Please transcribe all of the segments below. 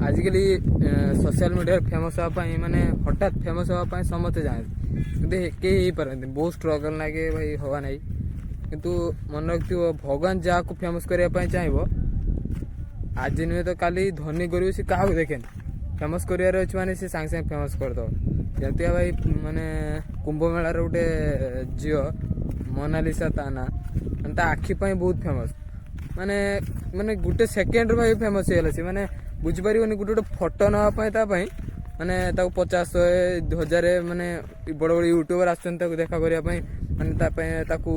ଆଜିକାଲି ସୋସିଆଲ ମିଡ଼ିଆରେ ଫେମସ୍ ହେବା ପାଇଁ, ମାନେ ହଠାତ୍ ଫେମସ୍ ହେବା ପାଇଁ ସମସ୍ତେ ଚାହାନ୍ତି, କିନ୍ତୁ କେହି ହେଇପାରନ୍ତିନି। ବହୁତ ଷ୍ଟ୍ରଗଲ୍ ଲାଗେ ଭାଇ, ହବା ନାହିଁ। କିନ୍ତୁ ମନେ ରଖିଥିବ, ଭଗବାନ ଯାହାକୁ ଫେମସ୍ କରିବା ପାଇଁ ଚାହିଁବ, ଆଜି ନୁହେଁ ତ କାଲି। ଧନୀ ଗରିବ ସେ କାହାକୁ ଦେଖେନି। ଫେମସ୍ କରିବାର ଅଛି ମାନେ ସେ ସାଙ୍ଗେ ସାଙ୍ଗେ ଫେମସ୍ କରିଦେବ। ଯେମିତିକା ଭାଇ, ମାନେ କୁମ୍ଭମେଳାର ଗୋଟେ ଝିଅ ମୋନାଲିସା ତା ନାଁ, ମାନେ ତା ଆଖି ପାଇଁ ବହୁତ ଫେମସ୍। ମାନେ ମାନେ ଗୋଟେ ସେକେଣ୍ଡରେ ଭାଇ ଫେମସ୍ ହେଇଗଲା ସେ। ମାନେ ବୁଝିପାରିବନି, ଗୋଟେ ଗୋଟେ ଫଟୋ ନେବା ପାଇଁ ତା ପାଇଁ ମାନେ ତାକୁ 50, 100, 1000, ମାନେ ବଡ଼ ବଡ଼ ୟୁଟ୍ୟୁବର ଆସୁଛନ୍ତି ତାକୁ ଦେଖା କରିବା ପାଇଁ। ମାନେ ତା ପାଇଁ ତାକୁ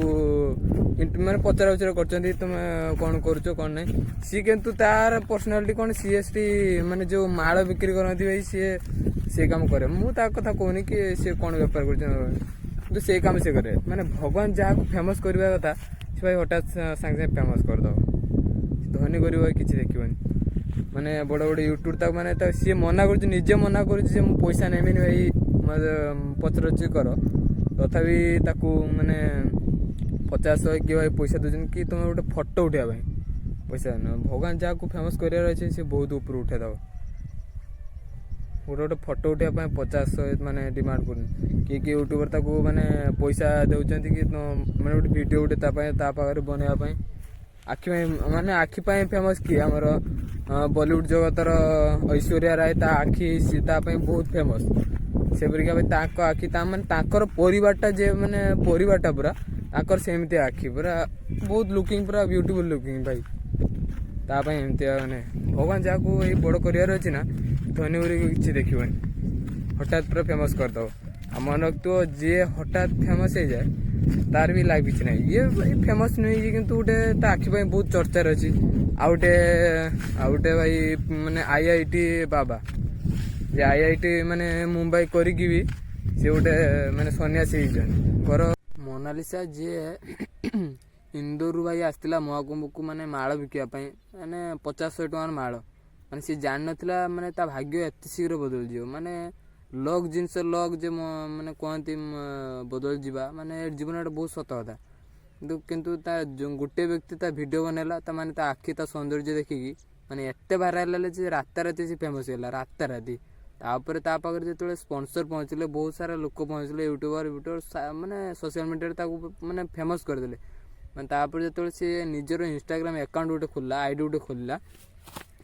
ମାନେ ପଚରା ଉଚରା କରୁଛନ୍ତି, ତୁମେ କ'ଣ କରୁଛ, କ'ଣ ନାହିଁ। ସିଏ କିନ୍ତୁ ତାର ପର୍ସନାଲିଟି କ'ଣ, ସିଏ ସେଠି ମାନେ ଯୋଉ ମାଳ ବିକ୍ରି କରନ୍ତି ଭାଇ, ସିଏ ସେ କାମ କରେ। ମୁଁ ତା କଥା କହୁନି କି ସିଏ କ'ଣ ବେପାର କରୁଛି, କିନ୍ତୁ ସେଇ କାମ ସିଏ କରେ। ମାନେ ଭଗବାନ ଯାହାକୁ ଫେମସ୍ କରିବା କଥା, ସେ ଭାଇ ହଠାତ୍ ସାଙ୍ଗେ ସାଙ୍ଗେ ଫେମସ୍ କରିଦେବ। ଧନୀ ଗରିବ କିଛି ଦେଖିବନି। ମାନେ ବଡ଼ ବଡ଼ ୟୁଟ୍ୟୁବ ତାକୁ ମାନେ ତା ସିଏ ମନା କରୁଛି, ନିଜେ ମନା କରୁଛି ଯେ ମୁଁ ପଇସା ନେବିନି ଭାଇ, ମୋତେ ପଚରାଉଚରି କର। ତଥାପି ତାକୁ ମାନେ 50, 100 କିଏ ଭାଇ ପଇସା ଦେଉଛନ୍ତି କି ତୁମେ ଗୋଟେ ଫଟୋ ଉଠେଇବା ପାଇଁ ପଇସା ନୁହଁ। ଭଗବାନ ଯାହାକୁ ଫେମସ୍ କରିବାର ଅଛି, ସେ ବହୁତ ଉପରୁ ଉଠେଇଦେବ। ଗୋଟେ ଗୋଟେ ଫଟୋ ଉଠେଇବା ପାଇଁ 50, 100 ମାନେ ଡିମାଣ୍ଡ କରୁନି। କିଏ କିଏ ୟୁଟ୍ୟୁବର ତାକୁ ମାନେ ପଇସା ଦେଉଛନ୍ତି କି ମାନେ ଗୋଟେ ଭିଡ଼ିଓ ଗୋଟେ ତା ପାଇଁ, ତା ପାଖରେ ବନେଇବା ପାଇଁ। ଆଖି ପାଇଁ, ମାନେ ଆଖି ପାଇଁ ଫେମସ୍ କିଏ? ଆମର ବଲିଉଡ ଜଗତର ଐଶ୍ୱର୍ଯ୍ୟା ରାୟ। ତା ଆଖି, ସିଏ ତା ପାଇଁ ବହୁତ ଫେମସ୍। ସେପରିକା ଭାଇ ତାଙ୍କ ଆଖି, ତା ମାନେ ତାଙ୍କର ପରିବାରଟା ଯେ ମାନେ ପରିବାରଟା ପୁରା ତାଙ୍କର ସେମିତି ଆଖି, ପୁରା ବହୁତ ଲୁକିଂ, ପୁରା ବ୍ୟୁଟିଫୁଲ୍ ଲୁକିଂ ଭାଇ। ତା ପାଇଁ ଏମିତିଆ। ମାନେ ଭଗବାନ ଯାହାକୁ ଏଇ ବଡ଼ କରିବାର ଅଛି ନା, ଧନୀ ଗରିବ କିଛି ଦେଖିବନି, ହଠାତ୍ ପୁରା ଫେମସ୍ କରିଦେବ। ଆଉ ମନେ ରଖିଥିବ, ଯିଏ ହଠାତ୍ ଫେମସ୍ ହେଇଯାଏ, ତାର ବି ଲାଇଫ୍ କିଛି ନାହିଁ। ଇଏ ଫେମସ୍ ନୁହେଁ ଇଏ, କିନ୍ତୁ ଗୋଟେ ତା ଆଖି ପାଇଁ ବହୁତ ଚର୍ଚ୍ଚାରେ ଅଛି। ଆଉ ଗୋଟେ ଭାଇ, ମାନେ ଆଇଆଇଟି ବାବା, ଯେ ଆଇଆଇଟି ମାନେ ମୁମ୍ବାଇ କରିକି ବି ସେ ଗୋଟେ ମାନେ ସନ୍ନ୍ୟାସୀ ହେଇଛନ୍ତି ଘର। ମୋନାଲିସା ଯିଏ ଇନ୍ଦୋରରୁ ଭାଇ ଆସିଥିଲା ମହାକୁମ୍ଭକୁ ମାନେ ମାଳ ବିକିବା ପାଇଁ, ମାନେ 50, 100 ଟଙ୍କାର ମାଳ। ମାନେ ସିଏ ଜାଣିନଥିଲା, ମାନେ ତା ଭାଗ୍ୟ ଏତେ ଶୀଘ୍ର ବଦଳିଯିବ। ମାନେ ଲକ୍ ଜିନିଷ, ଲକ୍ ଯେ ମାନେ କୁହନ୍ତି ବଦଳିଯିବା, ମାନେ ଜୀବନ ଏଇଟା ବହୁତ ସତ କଥା। କିନ୍ତୁ କିନ୍ତୁ ତା ଯୋଉ ଗୋଟେ ବ୍ୟକ୍ତି ତା ଭିଡ଼ିଓ ବନେଇଲା, ତା ମାନେ ତା ଆଖି, ତା ସୌନ୍ଦର୍ଯ୍ୟ ଦେଖିକି ମାନେ ଏତେ ଭାଇରାଲ ହେଲା ଯେ ରାତାରାତି ସେ ଫେମସ୍ ହେଇଗଲା, ରାତାରାତି। ତାପରେ ତା ପାଖରେ ଯେତେବେଳେ ସ୍ପନ୍ସର ପହଞ୍ଚିଲେ, ବହୁତ ସାରା ଲୋକ ପହଞ୍ଚିଲେ, ୟୁଟ୍ୟୁବର ୟୁଟ୍ୟୁବର ମାନେ ସୋସିଆଲ ମିଡ଼ିଆରେ ତାକୁ ମାନେ ଫେମସ୍ କରିଦେଲେ। ମାନେ ତାପରେ ଯେତେବେଳେ ସିଏ ନିଜର ଇନଷ୍ଟାଗ୍ରାମ ଆକାଉଣ୍ଟ ଗୋଟେ ଖୋଲିଲା, ଆଇଡି ଗୋଟେ ଖୋଲିଲା,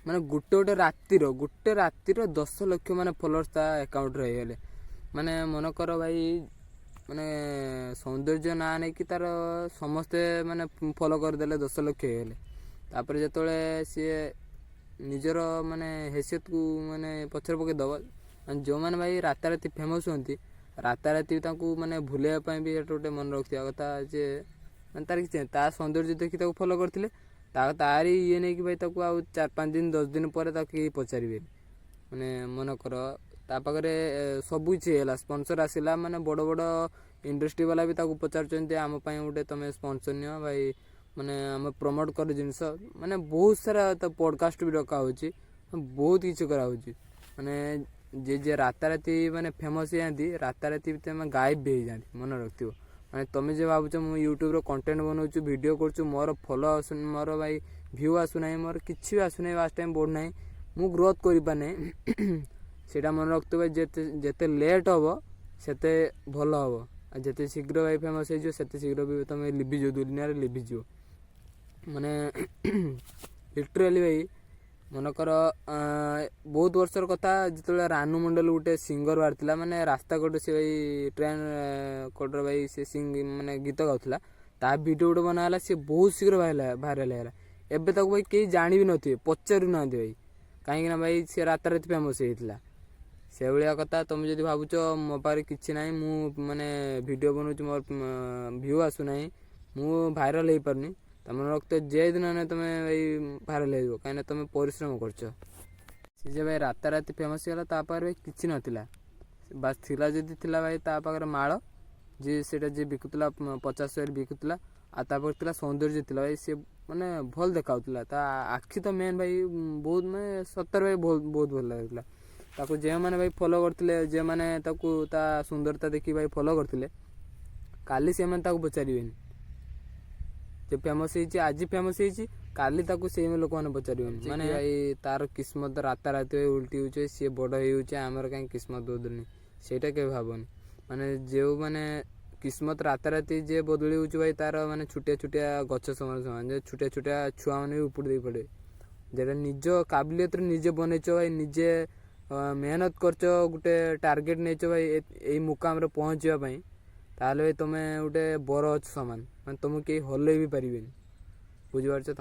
ମାନେ ଗୋଟେ ଗୋଟେ ରାତିର 10 ଲକ୍ଷ ମାନେ ଫଲୋଅର୍ସ ତା ଆକାଉଣ୍ଟରେ ହେଇଗଲେ। ମାନେ ମନେକର ଭାଇ, ମାନେ ସୌନ୍ଦର୍ଯ୍ୟ ନାଁ ନେଇକି ତାର ସମସ୍ତେ ମାନେ ଫଲୋ କରିଦେଲେ, 10 ଲକ୍ଷ ହେଇଗଲେ। ତାପରେ ଯେତେବେଳେ ସିଏ ନିଜର ମାନେ ହେସିୟତକୁ ମାନେ ପଛରେ ପକେଇ ଦେବ। ମାନେ ଯେଉଁମାନେ ଭାଇ ରାତାରାତି ଫେମସ୍ ହୁଅନ୍ତି, ରାତାରାତି ତାଙ୍କୁ ମାନେ ଭୁଲେଇବା ପାଇଁ ବି ଏଇଟା ଗୋଟେ ମନେ ରଖିଥିବା କଥା ଯେ ମାନେ ତାର କିଛି ନାହିଁ। ତା ସୌନ୍ଦର୍ଯ୍ୟ ଦେଖି ତାକୁ ଫଲୋ କରିଥିଲେ, ତା ତାରି ଇଏ ନେଇକି ଭାଇ ତାକୁ ଆଉ 4-5 ଦିନ, 10 ଦିନ ପରେ ତାକୁ କେହି ପଚାରିବେନି। ମାନେ ମନେକର ତା ପାଖରେ ସବୁ କିଛି ହେଇଗଲା, ସ୍ପନ୍ସର ଆସିଲା, ମାନେ ବଡ଼ ବଡ଼ ଇଣ୍ଡଷ୍ଟ୍ରି ବାଲା ବି ତାକୁ ପଚାରୁଛନ୍ତି, ଆମ ପାଇଁ ଗୋଟେ ତମେ ସ୍ପନ୍ସର ନିଅ ଭାଇ, ମାନେ ଆମେ ପ୍ରମୋଟ୍ କର ଜିନିଷ। ମାନେ ବହୁତ ସାରା ତା ପଡ଼କାଷ୍ଟ ବି ଡକା ହେଉଛି, ବହୁତ କିଛି କରାହେଉଛି। ମାନେ ଯିଏ ଯିଏ ରାତାରାତି ମାନେ ଫେମସ୍ ହେଇଯାନ୍ତି, ରାତାରାତି ବି ତମେ ଗାୟବ ବି ହେଇଯାନ୍ତି, ମନେ ରଖିଥିବ। ମାନେ ତମେ ଯେ ଭାବୁଛ ମୁଁ ୟୁଟ୍ୟୁବ୍ର କଣ୍ଟେଣ୍ଟ ବନଉଛି, ଭିଡ଼ିଓ କରୁଛୁ, ମୋର ଫଲୋ ଆସୁନି, ମୋର ଭାଇ ଭ୍ୟୁ ଆସୁନାହିଁ, ମୋର କିଛି ବି ଆସୁନାହିଁ, ୱାଚ୍ ଟାଇମ୍ ବଢ଼ୁନାହିଁ, ମୁଁ ଗ୍ରୋଥ୍ କରିପାରୁନାହିଁ, ସେଇଟା ମନେ ରଖିଥିବ, ଯେତେ ଯେତେ ଲେଟ୍ ହେବ ସେତେ ଭଲ ହେବ। ଆଉ ଯେତେ ଶୀଘ୍ର ଭାଇ ଫେମସ୍ ହେଇଯିବ, ସେତେ ଶୀଘ୍ର ବି ତମେ ଲିଭିଯିବ, ଦୁନିଆରେ ଲିଭିଯିବ। ମାନେ ଲିଟରାଲି ଭାଇ, ମନେକର ବହୁତ ବର୍ଷର କଥା, ଯେତେବେଳେ ରାନୁ ମଣ୍ଡଲ ଗୋଟେ ସିଙ୍ଗର ବାହାରିଥିଲା, ମାନେ ରାସ୍ତା କଡ଼ରେ ସେ ଭାଇ, ଟ୍ରେନ୍ କଡ଼ରେ ଭାଇ ସେ ମାନେ ଗୀତ ଗାଉଥିଲା, ତା ଭିଡ଼ିଓ ଗୋଟେ ବନା ହେଲା, ସେ ବହୁତ ଶୀଘ୍ର ଭାଇରାଲ ହେଇଗଲା। ଏବେ ତାକୁ ଭାଇ କେହି ଜାଣି ବି ନଥିବେ, ପଚାରୁନାହାନ୍ତି ଭାଇ। କାହିଁକିନା ଭାଇ ସେ ରାତାରାତି ଫେମସ୍ ହେଇଯାଇଥିଲା। ସେଭଳିଆ କଥା, ତମେ ଯଦି ଭାବୁଛ ମୋ ପାଖରେ କିଛି ନାହିଁ, ମୁଁ ମାନେ ଭିଡ଼ିଓ ବନଉଛି, ମୋର ଭ୍ୟୁ ଆସୁନାହିଁ, ମୁଁ ଭାଇରାଲ ହେଇପାରୁନି, ତମେ ରଖିଥିବ, ଯେ ଦିନ ନା ତମେ ଭାଇ ଭାଇରାଲ ହେଇଯିବ। କାହିଁକିନା ତମେ ପରିଶ୍ରମ କରୁଛ। ସେ ଯେ ଭାଇ ରାତାରାତି ଫେମସ୍ ହେଇଗଲା, ତା ପାଖରେ ଭାଇ କିଛି ନଥିଲା। ବାସ୍ ଥିଲା ଯଦି ଥିଲା ଭାଇ ତା ପାଖରେ ମାଳ, ଯିଏ ସେଇଟା ଯିଏ ବିକୁଥିଲା, 50, 100ରେ ବିକୁଥିଲା। ଆଉ ତା ପାଖରେ ଥିଲା ସୌନ୍ଦର୍ଯ୍ୟ ଥିଲା ଭାଇ, ସେ ମାନେ ଭଲ ଦେଖାଉଥିଲା। ତା ଆଖି ତ ମେନ୍ ଭାଇ, ବହୁତ ମାନେ ସତରେ ଭାଇ ବହୁତ ବହୁତ ଭଲ ଲାଗୁଥିଲା ତାକୁ। ଯେଉଁମାନେ ଭାଇ ଫଲୋ କରିଥିଲେ, ଯେଉଁମାନେ ତାକୁ ତା ସୁନ୍ଦରତା ଦେଖି ଭାଇ ଫଲୋ କରିଥିଲେ, କାଲି ସେମାନେ ତାକୁ ପଚାରିବେନି। ଯେ ଫେମସ୍ ହେଇଛି, ଆଜି ଫେମସ୍ ହେଇଛି, କାଲି ତାକୁ ସେଇ ଲୋକମାନେ ପଚାରିବେନି। ମାନେ ଭାଇ, ତାର କିସ୍ମତ ରାତାରାତି ଭାଇ ଉଲ୍ଟି ହେଉଛି, ସିଏ ବଡ଼ ହେଇଯାଉଛି, ଆମର କାହିଁ କିସ୍ମତ ବଦଳୁନି, ସେଇଟା କେବେ ଭାବନି। ମାନେ ଯେଉଁମାନେ କିସ୍ମତ ରାତାରାତି ଯିଏ ବଦଳି ହେଉଛି ଭାଇ, ତାର ମାନେ ଛୋଟିଆ ଛୋଟିଆ ଗଛ ସମାନ ସମାନ, ଯେ ଛୋଟିଆ ଛୋଟିଆ ଛୁଆମାନେ ବି ଉପୁଡ଼ି ଦେଇ ପଡ଼ିବେ। ଯେଟା ନିଜ କାବିଲିୟତରେ ନିଜେ ବନେଇଛ ଭାଇ, ନିଜେ ମେହନତ କରିଛ, ଗୋଟେ ଟାର୍ଗେଟ୍ ନେଇଛ ଭାଇ ଏଇ ମୁକାମରେ ପହଞ୍ଚିବା ପାଇଁ, ତାହେଲେ ଭାଇ ତମେ ଗୋଟେ ବର ଗଛ ସମାନ, ମାନେ ତମକୁ କେହି ହଲେଇ ବି ପାରିବେନି। ବୁଝିପାରୁଛ ତ?